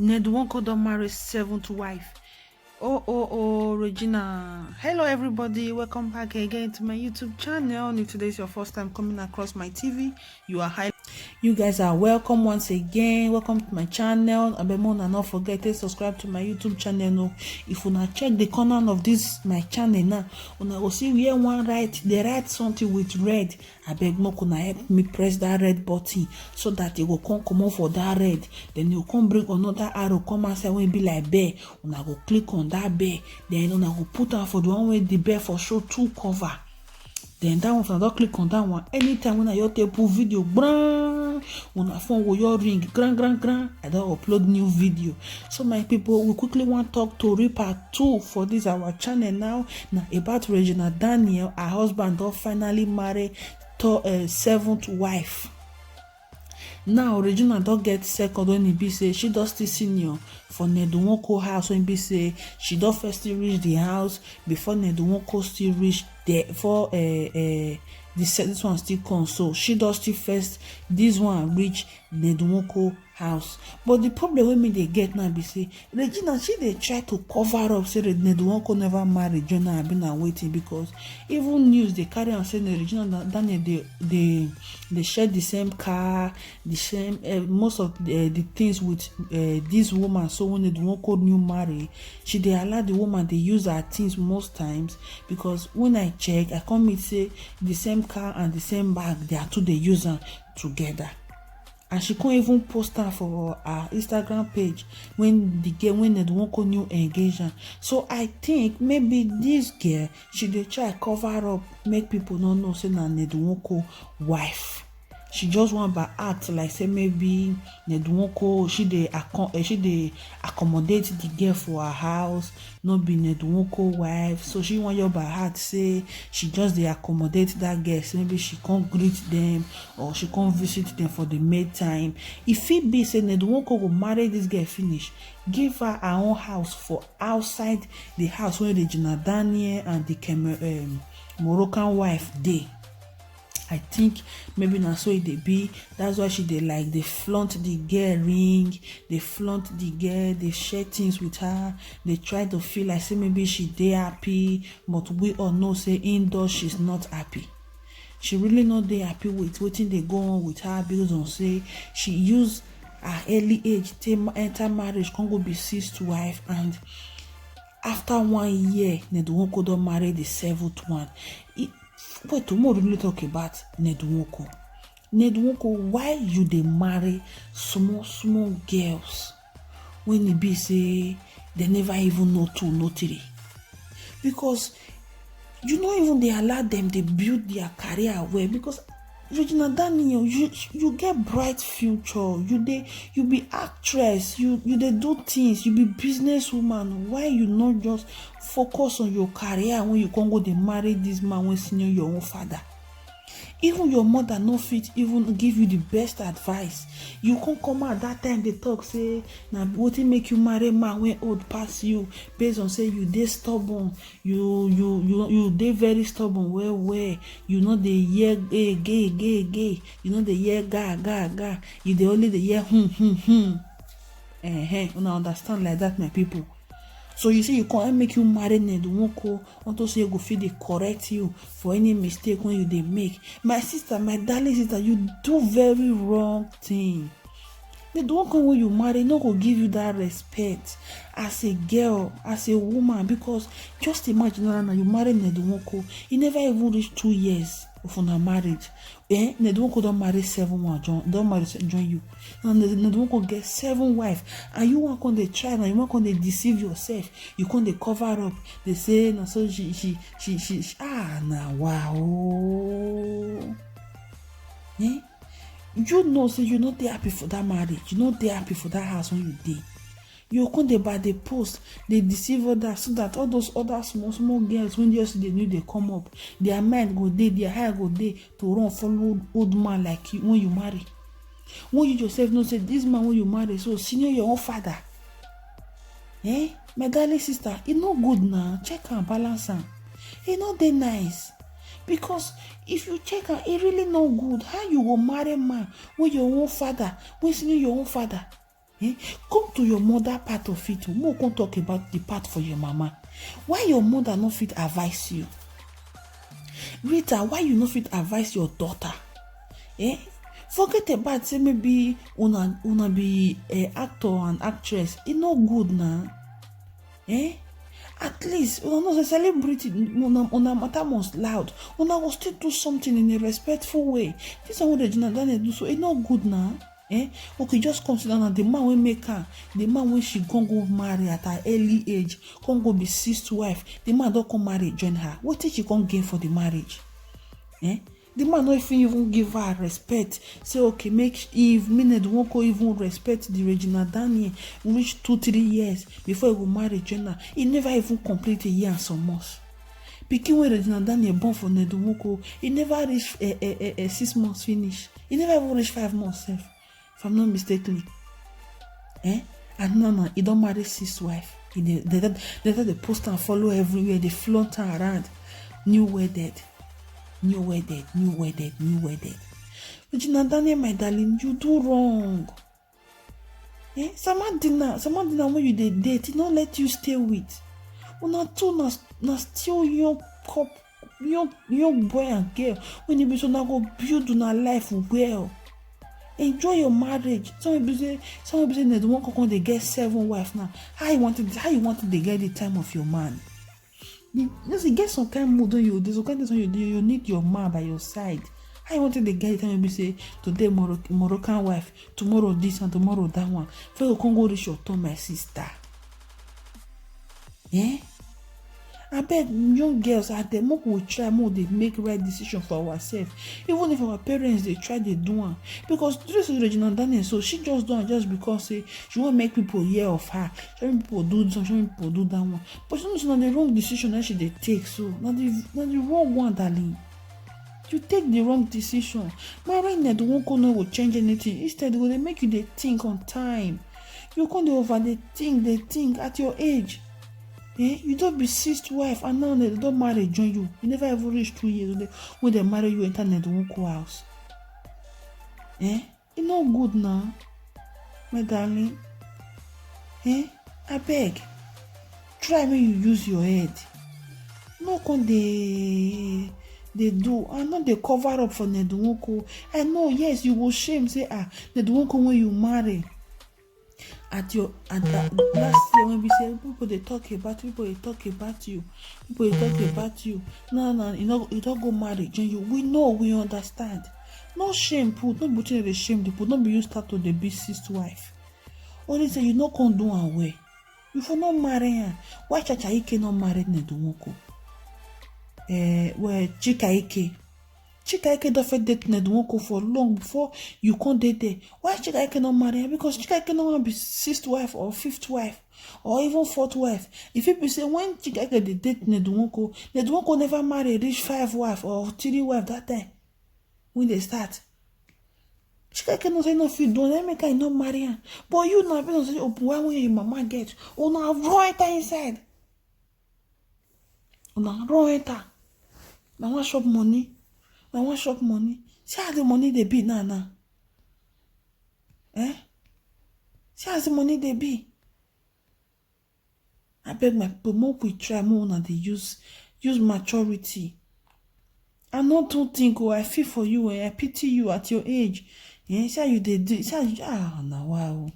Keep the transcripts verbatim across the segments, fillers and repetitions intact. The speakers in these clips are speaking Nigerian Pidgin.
Ned Nwoko don marry seventh wife. Oh, oh, oh, Regina. Hello, everybody. Welcome back again to my YouTube channel. If today is your first time coming across my T V, you are high. You guys are welcome once again. Welcome to my channel. Abeg, una no forget to subscribe to my YouTube channel. No, if una check the corner of this my channel now, una go see where one write, they write something with red. Abeg, make una help me press that red button so that e go come comot for that red. Then you come bring another arrow come outside wey be like bell. Una go click on that bell. Then una go put am for the one wey the bell for show two cover. Then that one, if una don click on that one, anytime when I just take put video, bran, una phone go your ring, gran, gran, gran. I don upload new video. So my people, we quickly wan talk tori part two for this our channel now. Na about Regina Daniel, her husband don finally marry to uh, seventh wife. Now Regina don get second when e be say she don still senior for Ned Nwoko house, when e be say she don first still reach the house before Ned Nwoko still reach there, before uh, uh, the se- this one still come. So she don still first this one reach Ned Nwoko house. But the problem wey me dey get now be say Regina, she dey try to cover up say Ned Nwoko never marry join her, abi na wetin, because even news dey carry am say Regina Daniel dey dey dey share the same car, the same uh, most of the, uh, the things with uh, this woman. So when Ned Nwoko new marry, she dey allow the woman dey use her things most times, because when I check, I come meet say the same car and the same bag, they are two dey use am together. And she come even post am for her Instagram page when the girl, when Ned Nwoko new engage am. So I think maybe this girl, she dey try cover up, make people no know say na Ned Nwoko wife. She just wan by act like say maybe Ned Nwoko, she dey accom- eh, she dey accommodate the girl for her house, no be Ned Nwoko wife. So she wan your by heart say she just dey accommodate that girl, say maybe she come greet them or she come visit them for the main time. E fit be say Ned Nwoko go marry this girl finish, give her her own house for outside the house where Regina Daniel and the Camer- um, Moroccan wife dey. I think maybe na so e dey be. That's why she dey like dey flaunt the girl ring, dey flaunt the girl, dey share things with her, dey try to feel like say maybe she dey happy, but we all know say indoor she's not happy. She really no dey happy with wetin dey go on with her, based on say she use her early age take ma- enter marriage, come go be sixth wife, and after one year, Ned Nwoko don marry the seventh one. E- Wait, tomorrow we really talk about Ned Nwoko. Ned Nwoko, why you dey marry small small girls when e be say they never even know two, no three? Because you no even dey allow them dey build their career well. Because Regina Daniel, you you get bright future. You dey you be actress. You you dey do things. You be businesswoman. Why you no just focus on your career when you come go dey marry this man wey senior your own father? Even your mother no fit even give you the best advice. You come come out that time dey talk say na wetin make you marry man wey old pass you, based on say you dey stubborn, you you you you dey very stubborn well well. You no dey hear gay gay gay gay. You no dey hear ga ga ga. You dey only dey hear hmm hmm hmm. Eh, una understand like that, my people? So you see, you come and make you marry Ned Nwoko unto say you go fit dey correct you for any mistake when you dey make. My sister, my darling sister, you do very wrong thing. Ned Nwoko wey you marry no go give you that respect as a girl, as a woman, because just imagine now, now you marry Ned Nwoko, e never even reach two years of una marriage. Eh, Ned Nwoko don marry seven one join, don marry se- join you. Now Ned Ned Nwoko get seven wife, and you wan come dey try, now you wan come dey deceive yourself. You come dey cover up. Dey say na so she she she she, she ah na wow. Eh? You know say you no dey happy for that marriage. You no dey happy for that house when you dey. You come dey by the post, dey deceive others, so that all those other small small girls when just dey new dey come up, their mind go dey, their eye go dey to run follow old, old man like you when you marry. When you yourself know say this man when you marry so senior your own father. Eh? My darling sister, e no good na. Check am, balance am. E no dey nice. Because if you check am, e really no good. How you go marry man wey your own father, wey senior your own father? Eh? Come to your mother part of it o. Make we come talk about the part for your mama. Why your mother no fit advise you? Rita, why you no fit advise your daughter? Eh? Forget about say maybe una una be a actor and actress. E no good na. Eh? At least una know say celebrity, una una matter must loud. Una go still do something in a respectful way. This one wey Regina Daniel do so, e no good na. Eh? Okay, just come sit down na. The man wey make her, the man wey she come go marry at her early age, come go be sixth wife, the man don come marry join her. Wetin she come gain for the marriage? Eh? The man no fit even give her respect. Say okay, make if Ned Nwoko even respect the Regina Daniel reach two three years before he go marry join her. He never even complete a year and some months. Pikin wey Regina Daniel born for Ned Nwoko, he never reach eh, eh, eh, eh, six months finish. He never even reach five months sef, if I'm not mistaken. Eh? And now, now, he don marry six wife. He dey, they, they, they, they post and follow everywhere. They flaunt her around. New wedded. New wedded. New wedded. New wedded. Regina Daniel, my darling, you do wrong. Eh? Samadina, Samadina, when you dey date, he no let you stay with. Una two na, na still young couple, young young boy and girl. When you be so, na go build una life well. Enjoy your marriage. Some people say, some people say, Ned Nwoko come dey get seven wife now. How you want it? How you want it? Dey get the time of your man. You, you see, get some kind mood when you do some kind things when you do. You need your man by your side. How you want it? Dey get the time you be say today Moro- Moroccan wife, tomorrow this and tomorrow that one. Before you come go reach your turn, my sister. Eh? Abeg, young girls out there, make we try, make we dey make right decision for ourselves. Even if our parents dey try dey do am, because this is Regina Daniel, so she just do am just because say she wan make people hear of her, she wan make people do this one, she wan make people do that one. But she know say na the wrong decision that she dey take, so na the na the wrong one, darling. You take the wrong decision. Marrying Ned Nwoko no go change anything. Instead, e go dey make you dey think on time. You come dey over dey think, dey think at your age. Eh? You don be sixth wife and now dem don marry join you. You never even reach two years wey dem marry you enter Ned Nwoko house. Eh? E no good na, my darling. Eh? Abeg, try make you use your head. No come dey dey do and no dey cover up for Ned Nwoko. I know, yes, you go shame say, ah, Ned Nwoko wey you marry at your at that last year when be say people dey talk about you, people dey talk about you, people dey talk about you. No, no, you no you don go marry join you. We know, we understand. No shame put, no be wetin dey shame the put. No be you start to dey be sixth wife. Only say you no come do am well. You for no marry am. Why Chacha Ike no marry Ned Nwoko? Eh, well, Chika Ike. Chika Ike don fit date Ned Nwoko for long before you come dey there. Why Chika Ike no marry am? Because Chika Ike no wan be sixth wife or fifth wife or even fourth wife. If people say when Chika Ike dey date Ned Nwoko, Ned Nwoko never marry reach five wife or three wife that time when they start. Chika Ike no say no fit do am, make I no marry am. But you now, because say open why when your mama get, una run enter inside. Una run enter. Na wan chop money. Na wan chop money. See how the money dey be now now. Eh? See how the money dey be. Abeg, my people, make we try, make una dey use use maturity. I no too think o, I feel for you, eh? I pity you at your age. Eh? See how you dey do, see how you, ah, na wa o.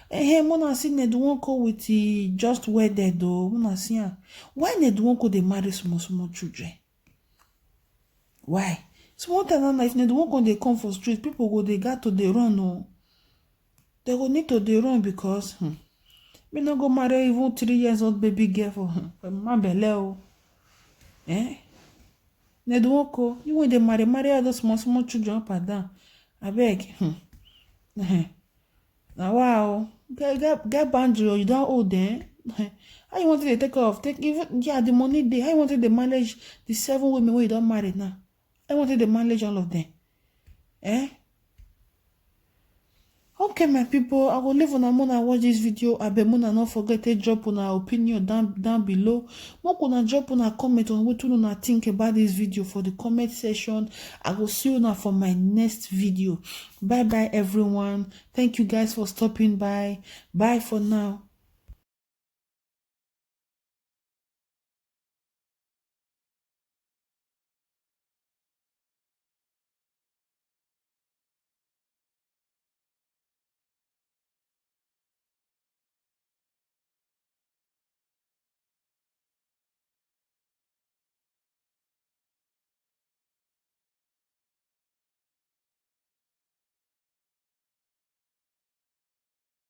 Eh, eh, una see Ned Nwoko with the just wedded o, una see am. Why Ned Nwoko dey marry small small children? Why? Small time now, now, if Ned Nwoko dey come for street, people go dey gat to dey run o. They go need to dey run because hmm, me no go marry even three years old baby girl for hmm, for my belle o. Eh? Ned Nwoko, you wey dey marry marry all those small small children up and down. Abeg, hmm. Na wa o. Get get get boundary o, you don old eh. How you want to dey take care of take even yeah the money dey. How you want to dey manage the seven women wey you don marry now? How you want to dey manage all of them? Eh? Okay, my people, I go leave una, una watch this video. Abeg, una no forget to drop una opinion down down below. Make una drop una comment on wetin una think about this video for the comment section. I go see una for my next video. Bye bye, everyone. Thank you guys for stopping by. Bye for now.